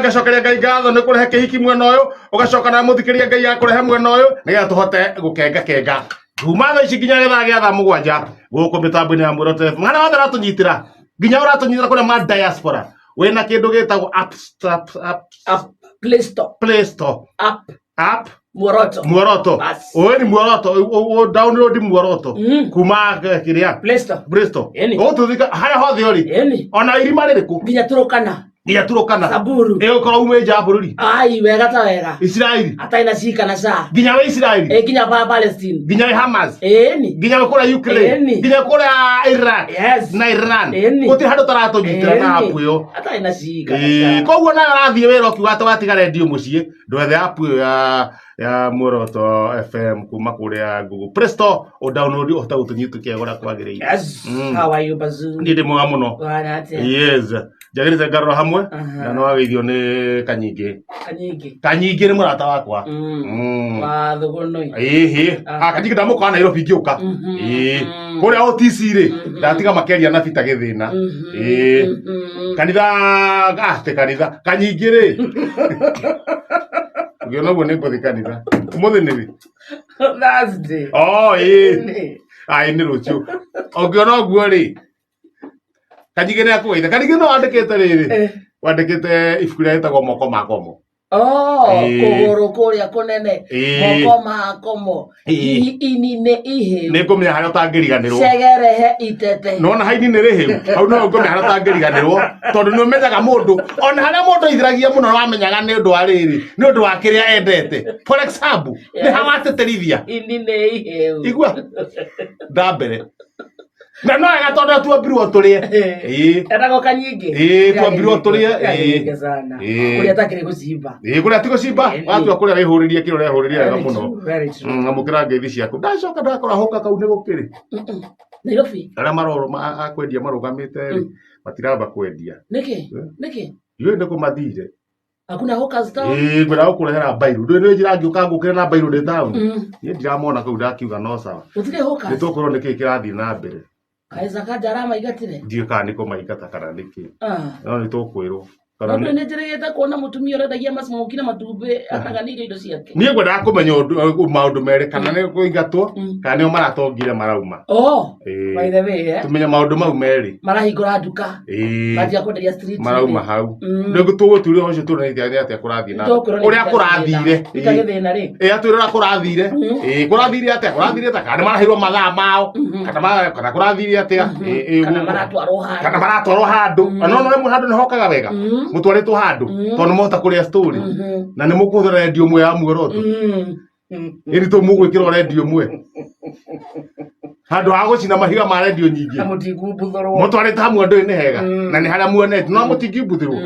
Ngacokeria Ngai ngatho nĩ kũrehe kĩhiki mwena ũyũ, ũgacoka na mũthikĩria Ngai akũrehe mwena ũyũ nĩgetha tũhote gũkenga kenga kuma thaa ici nginya gĩthaa gĩa thaa 7 gũkũ mĩtambo-inĩ ya Muoroto FM. Harĩa hothe ũratũnyitĩra, nginya ũratũnyitĩra kũrĩa ma diaspora, wĩna kĩndũ gĩtagwo app, app, app, App, Play Store. Play Store. App. App. Muoroto. Muoroto. Bas. Ũĩ nĩ Muoroto, download Muoroto kuma kĩrĩa Play Store. Play Store. Ĩni. Ũgũtũthika harĩa hothe ũrĩ, ona irima rĩrĩkũ, Nginya Turukana. Nginya Turukana. Samburu. Ĩgũkorwo umĩ nja ya bũrũri. Ai, wega ta wega. Isiraeli. Atarĩ na cika na ca. Nginya wĩ Isiraeli. Ĩ nginya pa Palestine. Nginya wĩ Hamas. Ĩni. Nginya wĩ kũrĩa Ukraine. Ĩni. Nginya kũrĩa Iraq na Iran. Gũtirĩ handũ taratũnyitĩra na app ĩyo. Atarĩ na cika na Ĩĩ, ca. Koguo nawe ũrathiĩ wĩra ũkiuga atĩ watiga rendio mũciĩ, ndwethe app ĩyo ya Muoroto FM kuma kũrĩa Google Play Store, ũ download ũhote gũtũnyitũkia ũrĩa kwagĩrĩire. Yes. How are you, Bazoo? Niĩ ndĩ mwega mũno. Wana atĩa? Yes, njagĩrĩte ngarora hamwe. Na nĩ wageithio nĩ Kanyingĩ. Kanyingĩ. Kanyingĩ nĩ mũrata wakwa. Wa Thugunui. Ĩhĩ. Ah, Kanyingĩ ndamũkora Nairobi ngĩũka. Ĩĩ, kũrĩa OTC rĩ, ndatiga makĩaria na Peter Gĩthĩna. Ĩĩ, kanitha, ah, ti kanitha Kanyingĩ rĩ, ũngĩona ũguo nĩ ngũthiĩ kanitha ũmũthĩ nĩ rĩ? Thursday. Oh, ĩĩ. Nĩ. Ai, nĩ rũciũ. Ũngĩona ũguo rĩ, Kanyingĩ nĩ akũgeithia. Kanyingĩ no wandĩkĩte rĩrĩ, wandĩkĩte ibuku rĩrĩa rĩtagwo Moko ma Ngomo. Oh, Ĩĩ. Kũgũrũ kũrĩa kũnene. Moko ma komo. Hihi ini nĩ ihĩu. Nĩ ngũmenya harĩa ũtangĩriganĩrwo. Cegerehe itete. Nona haini nĩ rĩhĩu hau, no ngũmenya harĩa ũtangĩriganĩrwo, tondũ nĩ ũmenyaga mũndũ ona harĩa mũndũ aithiragia mũno, wamenyaga nĩ ũndũ wa rĩrĩ, nĩ ũndũ wa kĩrĩa endete. For example, nĩ ha watĩtĩrithia. Ini nĩ ihĩu. Igua ndambere na no wega tondũ tuombirwo tũrĩe. Ĩĩ. Etagwo Kanyingĩ. Ĩĩ, tuombirwo tũrĩe, ĩĩ. Kanyingĩ sana. Ĩĩ. Kũrĩa atakĩrĩ gũcimba. Ĩĩ, kũrĩa ti gũcimba. Watua kũrĩa wĩhũrĩrie kĩrĩa ũrehũrĩria wega Very mũno. true, very true. Amũkĩra ngeithi ciaku. Ndacoka ndakora hũka kau nĩ gũkĩrĩ Nairobi. Arĩa a kwendia marũgamĩte rĩ, matiramba kwendia. Nĩkĩ? Eh? Nĩkĩ? Ndiũĩ nĩ kũ mathire. Hakuna hawkers town. Ĩĩ, ngwenda gũkũrehera mbairũ. Ndũĩ nĩ njĩra ngĩũka ngũkĩre na mbairũ ndĩ taũni. Niĩ ndiramona kũu, ndakiuga no sawa. Gũtirĩ Nĩ hawkers. tũkwĩrwo nĩkĩĩ kĩrathiĩ na mbere. Kaĩ Sakaja aramaingatire? Ndiũĩ kana nĩ kũmaingata kana nĩkĩ. Ah. No nĩ tũkwĩrwo kana Tondũ nĩ njĩrĩgĩte kuona mũtumia ũrendagia masmoki na matumbĩ ataganĩirio indo ciake. Niĩ ngwendaga kũmenya maũndũ merĩ, kana nĩ kũingatwo, Mm. kana nĩo maratongire marauma. Oh, Ĩĩ. by the way, eh? Tũmenye maũndũ mau merĩ. Marahingũra nduka. Ĩĩ. Manjia kwenderia street. Marauma hau. Rĩu tũgũtuire ũcio tuone nĩ atĩa kũrathiĩ na Tũkwĩrwo nĩ ũrĩa Peter kũrathire. Gĩthĩna. Peter Gĩthĩna rĩ. Ĩĩ, atwĩre ũrĩa kũrathire. Ĩĩ, kũrathire atĩa, kũrathire atĩa, kana nĩ maraheirwo mathaa mao, kana kũrathire atĩa. Ĩĩ, ĩĩ, Kana gũkũ. maratwarwo handũ. Kana maratwarwo handũ. Na no rĩmwe handũ nĩ hokaga wega mũtwarĩtwo handũ, tondũ nĩ mũhota kũrĩa story na nĩ mũkũhũthĩra rendio ĩmwe ya Muoroto. Ĩni tũ mũgwĩkĩrwo rendio ĩmwe handũ ha gũcina mahiga ma rendio nyingĩ. Na mũtingumbuthũrwo. Mũtwarĩte hamwe ndũĩ nĩ hega na nĩ harĩa muonete no mũtingimbuthĩrwo,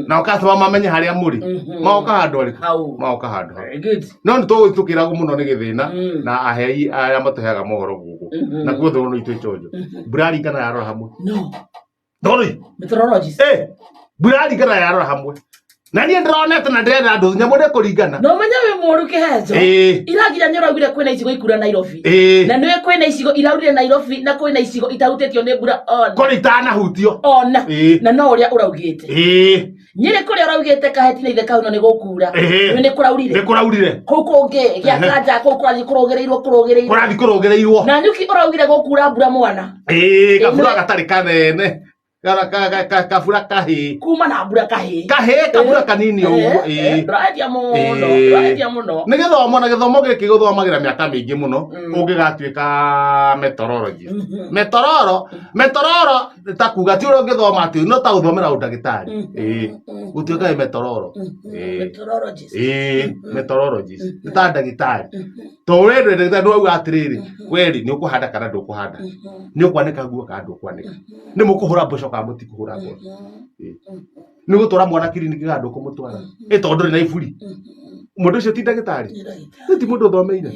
nao customer mamenye harĩa mũrĩ. Magoka handũ arĩkũ? Hau. Magoka handũ hau. Very good. No nĩ tũgũthiĩ tũkĩragwo mũno nĩ Gĩthĩna na ahei arĩa matũheaga mohoro gũkũ. Na kuo thoro itũ ichonjo mbura ringana yarora hamwe. No. Thoro. Meteorologist. Eh, mbura ringana yarora hamwe na niĩ ndĩronete na ndĩrenda andũ nyamũ nĩ kũringana. No menya wĩ mũru kĩhenjo. Iragira nĩ ũraugire kwĩna icigo ikura Nairobi. Na nĩwe kwĩna icigo iraurire Nairobi na kwĩna icigo itahutĩtio nĩ mbura ona. Kũrĩ itanahutio. Ona. Na no ũrĩa ũraugĩte. Nyĩrĩ kũrĩa ũraugĩte Kaheti na ithe Kauno nĩ gũkura. Nĩ nĩ kũraurire. Nĩ kũraurire. Kũu kũngĩ gĩa Kanja kũu kũrathiĩ kũrũgĩrĩirwo kũrũgĩrĩirwo. Kũrathiĩ kũrũgĩrĩirwo. Na nyuki ũraugire gũkura mbura mwana. Ĩĩ, kabura gatarĩ kanene. Kabura kahĩ. Kuma na mbura kahĩ. Kahĩ, kabura kanini ũguo. Ĩĩ. Ndũraendia mũno, ndũraendia mũno. Nĩ gĩthomo, na gĩthomo gĩkĩ gũthomagĩra mĩaka mĩingĩ mũno ũngĩgatuĩka meteorologist. Meteorolo, meteorolo nĩ ta kuga ti ũrĩa ũngĩthoma atĩ no ta gũthomera ũndagĩtarĩ. Ĩĩ, gũtuĩka wĩ meteorolo. Ĩĩ. Meteorologist. Ĩĩ, meteorologist nĩ ta ndagĩtarĩ. To we ndũrĩ ndagĩtarĩ nĩ wauga atĩrĩrĩ, we rĩ, nĩ ũkũhanda kana ndũkũhanda, nĩ ũkwanĩka nguo kana ndũkwanĩka, nĩ mũkũhũra mboco kana mũtikũhũra mboco. Ĩĩ. Nĩ gũtwara mwana kiriniki kana ndũkũmũtwara, ĩ tondũ ndũrĩ na iburi. Mũndũ ũcio ti ndagĩtarĩ? Ĩ ti mũndũ ũthomeire?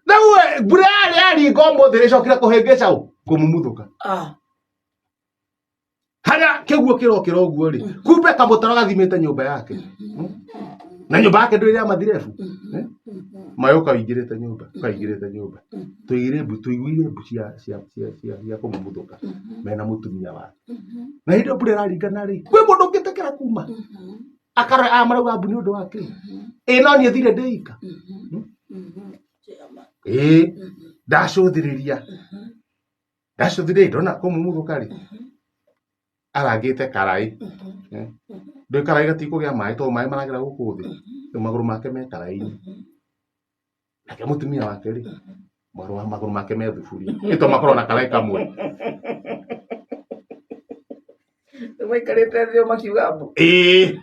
Rĩu we, mbura yarĩ yaringa ũmũthĩ ĩcokire kũhĩngĩca ũ kũmumuthũka. Ah. Harĩa kĩguo kĩrokĩra ũguo rĩ, kumbe kamũtaro gathimĩte nyũmba yake. Na nyũmba yake ndũrĩ ya mathirebu. Eh? Maĩ ũkaingĩrĩte nyũmba, ũkaingĩrĩte nyũmba. Tũigire mbu, tũiguire mbu cia kũmumuthũka mena mũtumia wake. Na hĩndĩ ĩyo mbura ĩraringana rĩ, kwĩ mũndũ ũngĩtĩkĩra kuma? Akarora aya marauga mbu nĩ ũndũ wa kĩ? Ĩ no niĩ thire ndĩika. Ĩ ndacũthĩrĩria. Ndacũthĩrĩria ndona kũmumuthũka rĩ arangĩte karaĩ. Ndũĩ karaĩ gatikũgĩa maĩ tondũ maĩ maragera gũkũ thĩ. Rĩu magũrũ make me karaĩ-inĩ. Nake mũtumia wake rĩ magũrũ make me thuburia. Ĩ to makorwo na karaĩ kamwe. Maikarĩte thĩ o makiuga mbu. Ĩĩ.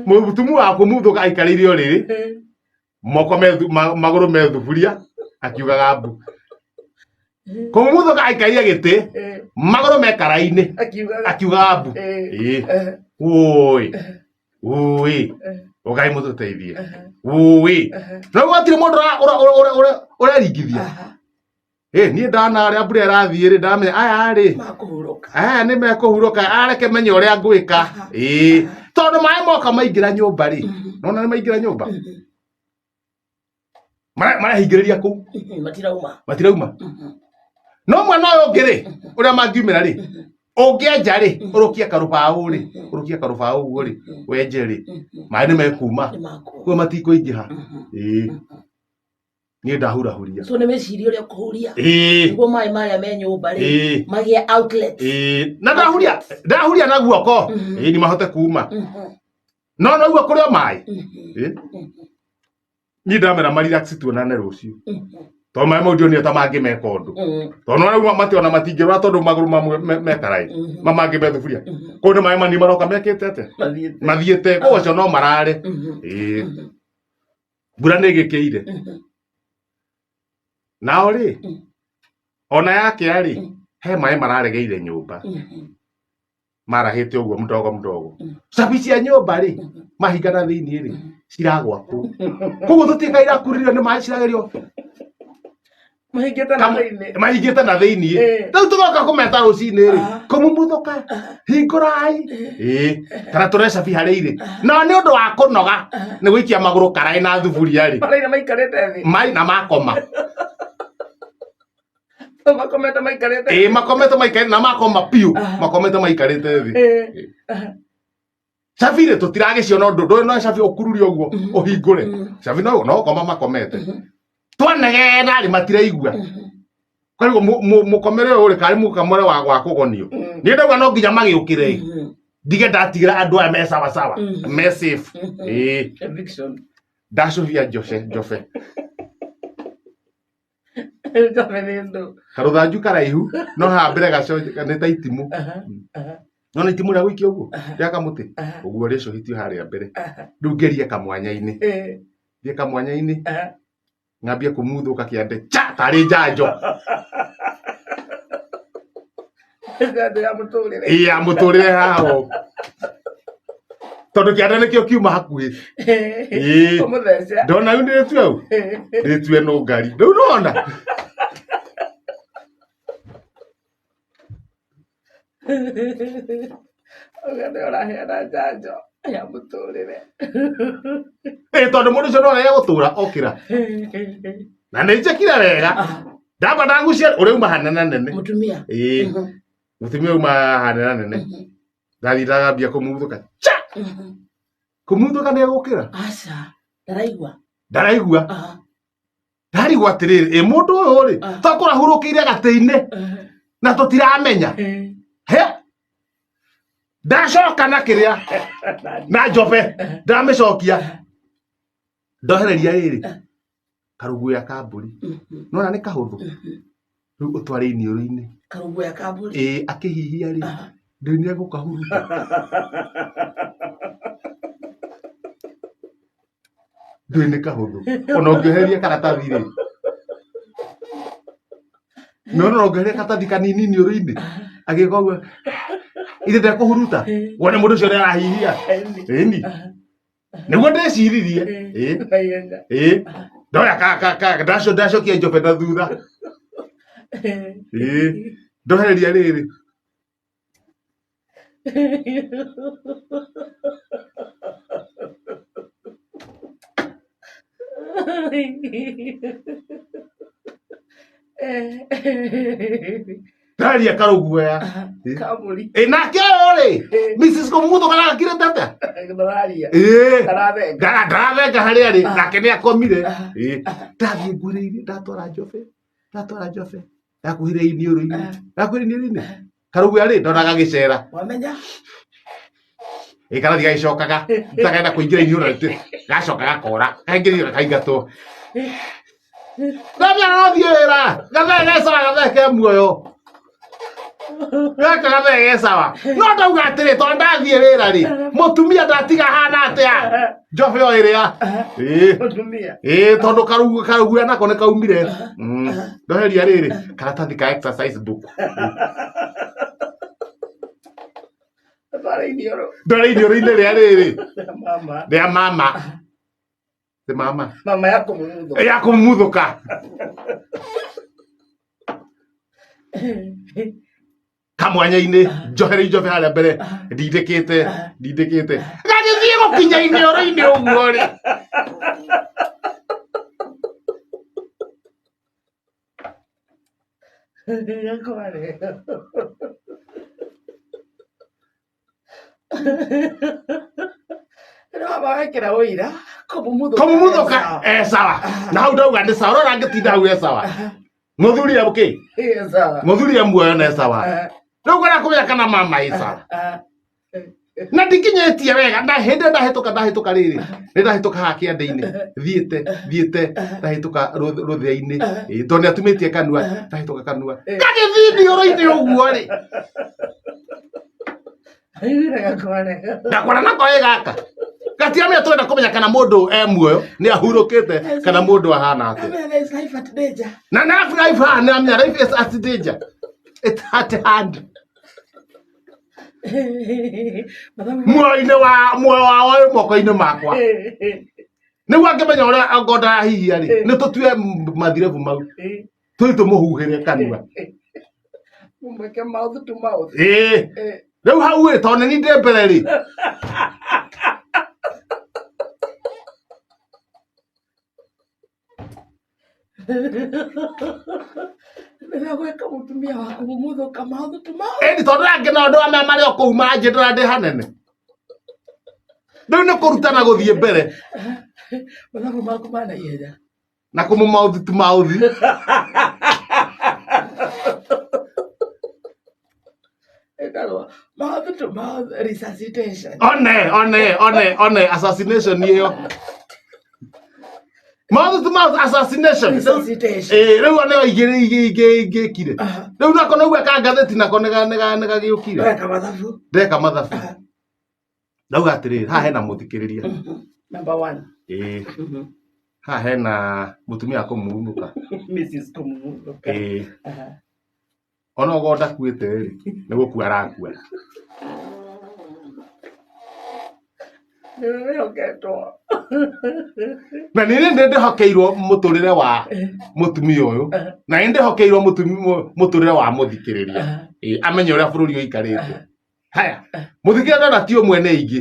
Mũtumia wa kũmuthũka aikarĩire ũrĩrĩ moko me magũrũ me thuburia akiugaga mbu. Kũmumuthũka aikarĩire gĩtĩ magũrũ me karaĩ-inĩ akiugaga mbu. Ĩĩ. Wũi. Wũi. Ũgai mũtũteithie. Wũi. Na gũtirĩ mũndũ ũreringithia. Ĩ niĩ ndana ũrĩa mbura ĩrathiĩ rĩ ndamenya aya rĩ Makũhurũka. aya nĩ mekũhurũka areke menye ũrĩa ngwĩka. Ĩĩ. Tondũ maĩ moka maingĩra nyũmba rĩ, nona nĩ maingĩra nyũmba marehingĩrĩria kũu Matirauma. Matirauma. No mwena ũyũ ũngĩ rĩ ũrĩa mangiumĩra rĩ ũngĩenja rĩ ũrũkie karũbaũ rĩ ũrũkie karũbaũ ũguo rĩ wenje rĩ maĩ nĩ mekuma koguo matikũingĩha. Ĩĩ niĩ ndahurahuria. So nĩ wĩcirie ũrĩa ũkũhuria nĩguo maĩ marĩa me nyũmba rĩ magĩe outlet. Ĩĩ na ndahuria ndahuria na guoko ĩĩ ni mahote kuma no noguo kũrĩ o maĩ. Ĩĩ niĩ ndamera ma relax tuonane rũciũ tondũ maĩ mau ndionire ta mangĩmeka ũndũ tondũ nona rĩu mationa matingĩrora tondũ magũrũ mamwe me karaĩ ma mangĩ me thuburia kũu nĩ maĩ manini maroka mekĩte atĩa Mathiĩte. Mathiĩte koguo acio no marare. Ĩĩ mbura nĩ ĩgĩkĩire nao rĩ ona yakĩa rĩ he maĩ mararegeire nyũmba marahĩte ũguo mdogo mdogo. Cabi cia nyũmba rĩ mahingana thĩinĩ rĩ ciragwa kũu koguo tũtiĩka irakuririo nĩ maĩ ciragerio. Mahingĩte na thĩinĩ. Mahingĩte na thĩinĩ. Rĩu tũgoka kũmeta rũcinĩ rĩ kũmumuthũka hingũrai ĩĩ kana tũre cabi harĩa irĩ no nĩ ũndũ wa kũnoga nĩ gũikia magũrũ karaĩ na thuburia rĩ Maraire maikarĩte thĩ. Mai na makoma. Makomete maikarĩte. Ĩĩ makomete maikarĩte na makoma piũ makomete maikarĩte thĩ. Cabi rĩ tũtiragĩciona ũndũ ndũĩ no cabi ũkururie ũguo ũhingũre cabi no no koma makomete twanegena rĩ matiraigua koguo mũkomere ũyũ rĩ karĩ mũkomere wa wa kũgonio. Niĩ ndauga no nginya magĩũkĩre ndige ndatigĩra andũ aya me sawa sawa me safe ĩĩ. Eviction. Ndacũhia njobe njobe. Njobe nĩ ndũ. Karũthanju karaihu no haha mbere gaconje nĩ ta itimũ. No nĩ itimũ rĩa gũikia ũguo rĩa kamũtĩ ũguo rĩcũhĩtio harĩa mbere rĩu ngerie kamwanya-inĩ thiĩ kamwanya-inĩ ngambie kũmuthũka kĩande cha tarĩ njanjo. Njanjo ya mũtũrĩre. Ĩ ya mũtũrĩre haha ũũ tondũ kĩande nĩkĩo kiuma hakuhĩ. Ĩĩ. Ũmũthece. Ndona rĩu ndĩrĩtue u ndĩtue nũngari rĩu ndona. Ũguo nĩ ũraheana njanjo ya mũtũrĩre. Ĩ tondũ mũndũ ũcio no egũtũra okĩra na nĩ njĩkire wega ndamba ndagucia ũrĩa uma hanene nene. Mũtumia. Ĩĩ mũtumia uma hanene nene ndathiĩ ndagambia kũmuthũka cha kũmuthũka nĩ egũkĩra. Aca ndaraigua. Ndaraigua. Ndarigwo atĩrĩrĩ ĩ mũndũ ũyũ rĩ tokũrahurũkĩire gatĩ-inĩ na tũtiramenya he ndacoka na kĩrĩa na njobe ndamĩcokia ndohereria rĩrĩ karũguoya ka mbũri nona nĩ kahũthũ rĩu ũtware iniũrũ-inĩ. Karũguoya ka mbũri. Ĩĩ akĩhihia rĩ ndũĩ nĩ egũkahuruta ndũĩ nĩ kahũthũ ona ũngĩohereria karatathi rĩ no no ũngĩohereria karatathi kanini iniũrũ-inĩ agĩka ũguo ithe ndekũhuruta wone mũndũ ũcio nĩ arahihia ĩni nĩguo ndĩciririe ĩĩ. Naihenya. Ĩĩ ndoya ka ka ka ndaco ndacokia njobe na thutha ĩĩ ndohereria rĩrĩ. Ndaria karũguoya. Kamũri. Ĩ nake ũyũ rĩ, Mrs. Kũmumutho karagakirĩte atĩa? Ndararia. Ĩ. Ndarathenga. Ndarathenga harĩa arĩ, nake nĩ akomire. Ĩ. Ndathiĩ nguhĩrĩirie, ndatwara njobe, ndatwara njobe, ndakuhĩrĩirie iniũrũ-inĩ, ndakuhĩrĩirie iniũrũ-inĩ. Karũguoya rĩ, ndona gagĩcera. Wamenya? Ĩ karathiĩ gagĩcokaga, takenda kũingĩra iniũrũ, gacoka gakora, kaingĩra iniũrũ kaingatwo. Ndamia no thiĩ wĩra, gathee ge sawa, gathee ke muoyo. Gaka gathee ge sawa. No ndauga atĩrĩ, tondũ ndathiĩ wĩra rĩ, mũtumia ndatiga ahana atĩa? Njobe o ĩrĩa. Ĩĩ. Mũtumia. Ĩĩ tondũ karuguya nako nĩ kaumire. Ndoheria rĩrĩ, karatathi ka exercise book. Ndwara iniũrũ. Ndwara iniũrũ-inĩ rĩa rĩrĩ, Mama. rĩa mama. Nĩ mama. Mama ya kũmumutho. Ya kũmumuthũka. Kamwanya-inĩ, njohere njobe harĩa mbere, ndindĩkĩte, ndindĩkĩte. Gagĩthiĩ gũkinya iniũrũ-inĩ ũguo rĩ. Wekĩra ũira kũmumuthuka Kũmumuthuka e sawa. Na hau ndauga nĩ sawa, ũrona ngĩtinda hau e sawa. Mũthuri e kĩ? E sawa. Mũthuri e muoyo na e sawa. Rĩu ngwenda kũmenya kana mama ĩ sawa. Na ndikinyĩtie wega na hĩndĩ ĩyo ndahĩtũka ndahĩtũka rĩrĩ nĩ ndahĩtũka haha kĩande-inĩ thiĩte thiĩte ndahĩtũka rũthĩa-inĩ. Ĩĩ, tondũ nĩ atumĩtie kanua ndahĩtũka kanua gagĩthiĩ iniũrũ-inĩ ũguo rĩ ndakora nako ĩ gaka gatiramenya twenda kũmenya kana mũndũ e muoyo nĩ ahurũkĩte kana mũndũ ahana atĩa. Na na life haha nĩ amenya life is at danger, it's at hand. Muoyo-inĩ wa muoyo wao wĩ moko-inĩ makwa nĩguo angĩmenya ũrĩa angorwo ndarahihia rĩ nĩ tũtue mathirebu mau tũthiĩ tũmũhuhĩre kanua. Mũmwĩke mouth to mouth. Ĩĩ. Rĩu hau ĩ tondũ nĩ niĩ ndĩ mbere rĩ Rĩrĩa gwĩka mũtumia waku mũmũthũka mouth to mouth. Ĩni tondũ angĩ na ũndũ wa maya marĩ o kũu manjĩndũra ndĩ hanene rĩu nĩ kũrutana gũthiĩ mbere. Mathabu maku ma naihenya. Na kũmũ mouth to mouth. Ĩtagwo mouth to mouth resuscitation. One one one one assassination ĩyo mouth to mouth assassination. Resuscitation. Ĩĩ rĩu one igĩrĩ igĩ ingĩkire rĩu nako naugua ka ngathĩti nako nĩgagĩũkire. Weka mathabu. Ndeka mathabu ndauga atĩrĩrĩ haha hena mũthikĩrĩria. Number one. Ĩĩ haha hena mũtumia wa kũmumũka. Mrs. Kũmumuthuka. Ĩĩ ona okorwo ndakuĩte rĩ nĩ gũkua arakua. Nĩwe wĩhoketwo. Na nĩ nĩ ndĩhokeirwo mũtũrĩre wa mũtumia ũyũ na nĩ ndĩhokeirwo mũtũrĩre wa mũthikĩrĩria. Ĩĩ amenye ũrĩa bũrũri ũikarĩte. Haya mũthikĩrĩria ndona ti ũmwe nĩ aingĩ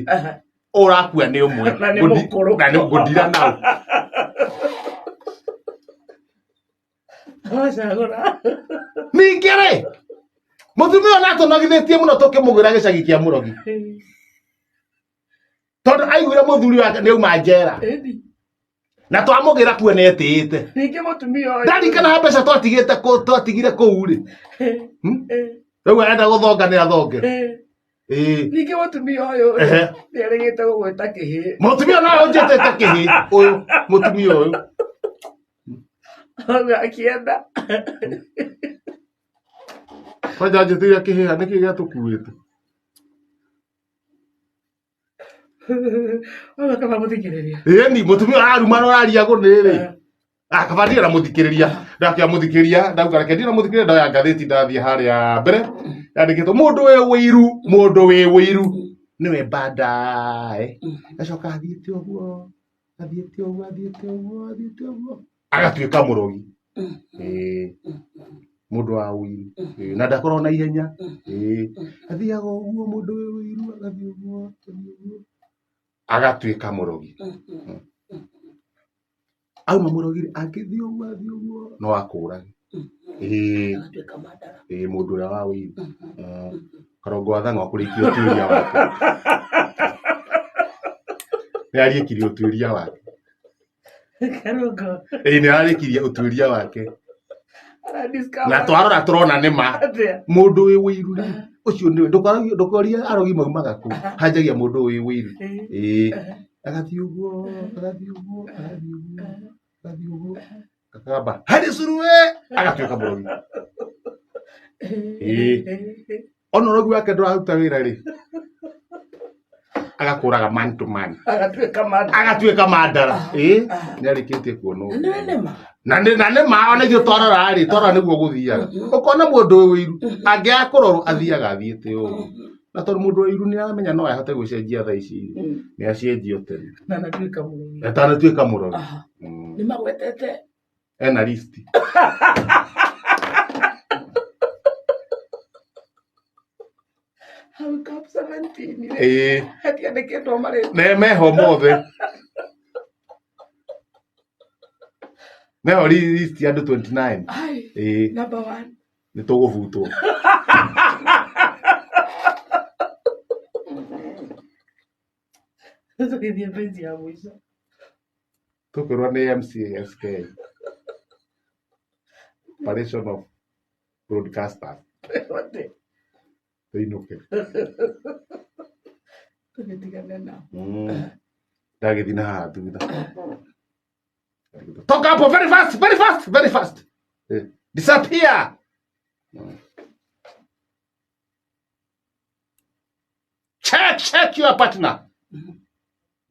ũrakua nĩ ũmwe. Na nĩ mũkũrũ. Na nĩ ngũndira nau. Wacagũra. Ningĩ rĩ mũtumia ũyũ nĩatũnogithĩtie mũno tũkĩmũgĩra gĩcagi kĩa mũrogi tondũ aiguire mũthuri wake nĩ auma njera Ĩni. na twamũgĩra kuo nĩ etĩĩte. Ningĩ mũtumia ũyũ. Ndarikana mbeca twatigĩte twatigire kũu rĩ. Rĩu arenda gũthonga nĩ athonge. Ĩĩ. Ningĩ mũtumia ũyũ Ehe. nĩ erĩgĩte gũgwĩta kĩhĩ. Mũtumia no ũnjĩtĩte kĩhĩ ũyũ mũtumia ũyũ. Auga akĩenda. Kwanja anjĩtĩire kĩhĩ ha nĩkĩ gĩatũkuĩte? Auga kaba mũthikĩrĩria. Ĩni mũtumia ũraruma na ũraria gũnĩ rĩ. Ah, kaba ndirĩ na mũthikĩrĩria ndakĩa mũthikĩrĩria ndauga reke ndirĩ na mũthikĩrĩria ndoya ngathĩti ndathiĩ harĩa mbere yandĩkĩtwo mũndũ wĩ wĩiru mũndũ wĩ wĩiru nĩwe baadaye acoka athiĩte ũguo athiĩte ũguo athiĩte ũguo athiĩte ũguo agatuĩka mũrogi. Ĩĩ mũndũ wa ũiru. Ĩĩ na ndakoragwo na ihenya. Ĩĩ athiaga ũguo mũndũ wĩ ũiru agathiĩ ũguo agathiĩ ũguo agatuĩka mũrogi. Auma mũrogi rĩ angĩthiĩ ũguo athiĩ ũguo no akũrage. Ĩĩ. Agatuĩka mandara. Ĩĩ, mũndũ ũrĩa wa wĩiru. Karongo wa Thang'wa kũrĩkia ũtuĩria wake. Nĩ arĩkirie ũtuĩria wake. Karongo. Ĩĩ, nĩ ararĩkirie ũtuĩria wake. Aradiscover. Na twarora tũrona nĩ ma. Atĩa? Mũndũ wĩ wĩiru rĩ, ũcio nĩwe ndũkorie arogi maumaga kũ. Hanjagia mũndũ wĩ wĩiru. Ĩĩ. Agathiĩ ũguo, agathiĩ ũguo, agathiĩ ũguo, agathiĩ ũguo. Akamba, harĩ curuwe! Agatuĩka mũrogi. Ĩĩ. Ona ũrogi wake ndũraruta wĩra rĩ, agakũraga man to man. Agatuĩka mandara. Agatuĩka mandara. Ĩĩ, nĩ arĩkĩtie kuona Na nĩwe nĩ ma. Na nĩ ma ona ithuĩ twarora rĩ, twarora nĩguo gũthiaga. Ũkona mũndũ wĩ wĩiru angĩaga kũrorwo athiaga athiĩte ũguo. Na tondũ mũndũ wĩ wĩiru nĩ aramenya no ahote gũcenjia thaa ici rĩ, nĩ acenjio tene. Na anatuĩka mũrogi. Atanatuĩka mũrogi. Nĩ magwetete. Ena list. Hau cap 17 rĩ. Ĩĩ. Hatiandĩkĩtwo marĩtwa. Ne meho mothe. Meho list ya andũ 29. Ai. Ĩĩ. Number 1. Nĩ tũgũbutwo. Tũgĩthiĩ page ya mũico. Tũkwĩrwo nĩ MCASK. Operation of Broadcasters. Tũinũke. Tũgĩtigane nao. Ndagĩthiĩ na haha thutha. Toka hapo very fast, very fast, very fast. Disappear. Check, check your partner.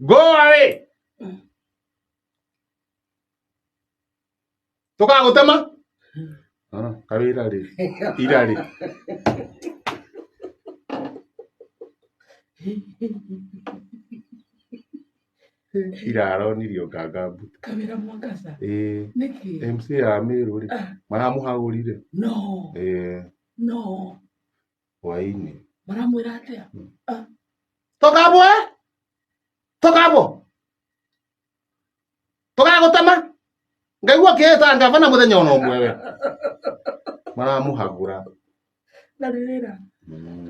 Go away. Tũkagũtema? Kawĩra rĩ. Ira rĩ. Ira aronirio nganga mbutu. Kawĩra Mwangaza. Ĩĩ. Nĩkĩ? MC ya Meru rĩ. Maramũhagũrire. No. Ĩĩ. No. Hwaĩ-inĩ. Maramwĩra atĩa? Toka hapo eh? Toka hapo. Tũgagũtema. Ngaigua ũkĩĩta ngavana mũthenya ona ũmwe we. Maramũhagũra. Na rĩrĩra.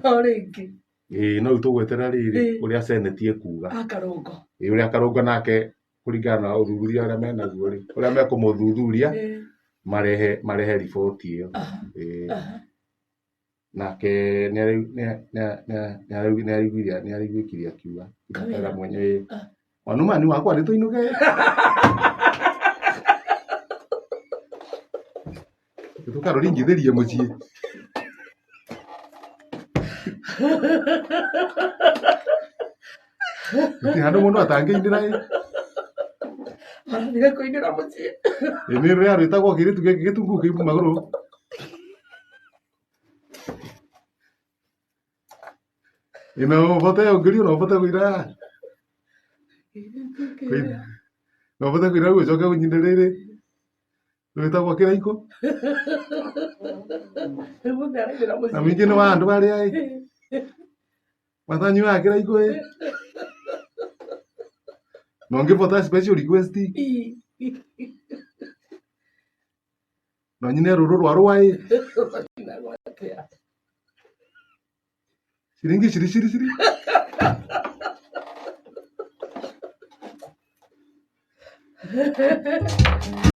O rĩngĩ. Ĩĩ no rĩu tũgweterera rĩrĩ Ĩĩ. ũrĩa seneti ĩkuga. Akarũngo. Ĩĩ ũrĩa Karũngo nake kũringana na ũthuthuria ũrĩa menaguo rĩ, ũrĩa mekũmũthuthuria marehe riboti ĩyo. Ĩĩ. Nake nĩaraiguĩkire akiuga Kawĩra. mwenye ĩĩ. Wanuma ni wakwa nĩ tũinũke. Tũkarũringithĩrie mũciĩ. Gũtirĩ handũ mũndũ atangĩinĩra ĩ. Marathire kũinĩra mũciĩ. Ĩ nĩ rũrĩa rwĩtagwo kĩirĩtu gĩkĩ gĩtungu kĩ magũrũ. Ĩ no ũhote ũngĩrio no ũhote kũina. No ũhote kũina rĩu ũcoke ũnyine rĩrĩ. Rwĩtagwo kĩraikũ. Mũndũ arainĩra Na mũciĩ. ningĩ nĩ wa andũ arĩa ĩ. Matanyuaga kĩraikũ ĩ. Na ũngĩbota special request no nyine rũrũ rwa rũa ĩ. Ciringi ciri ciri ciri.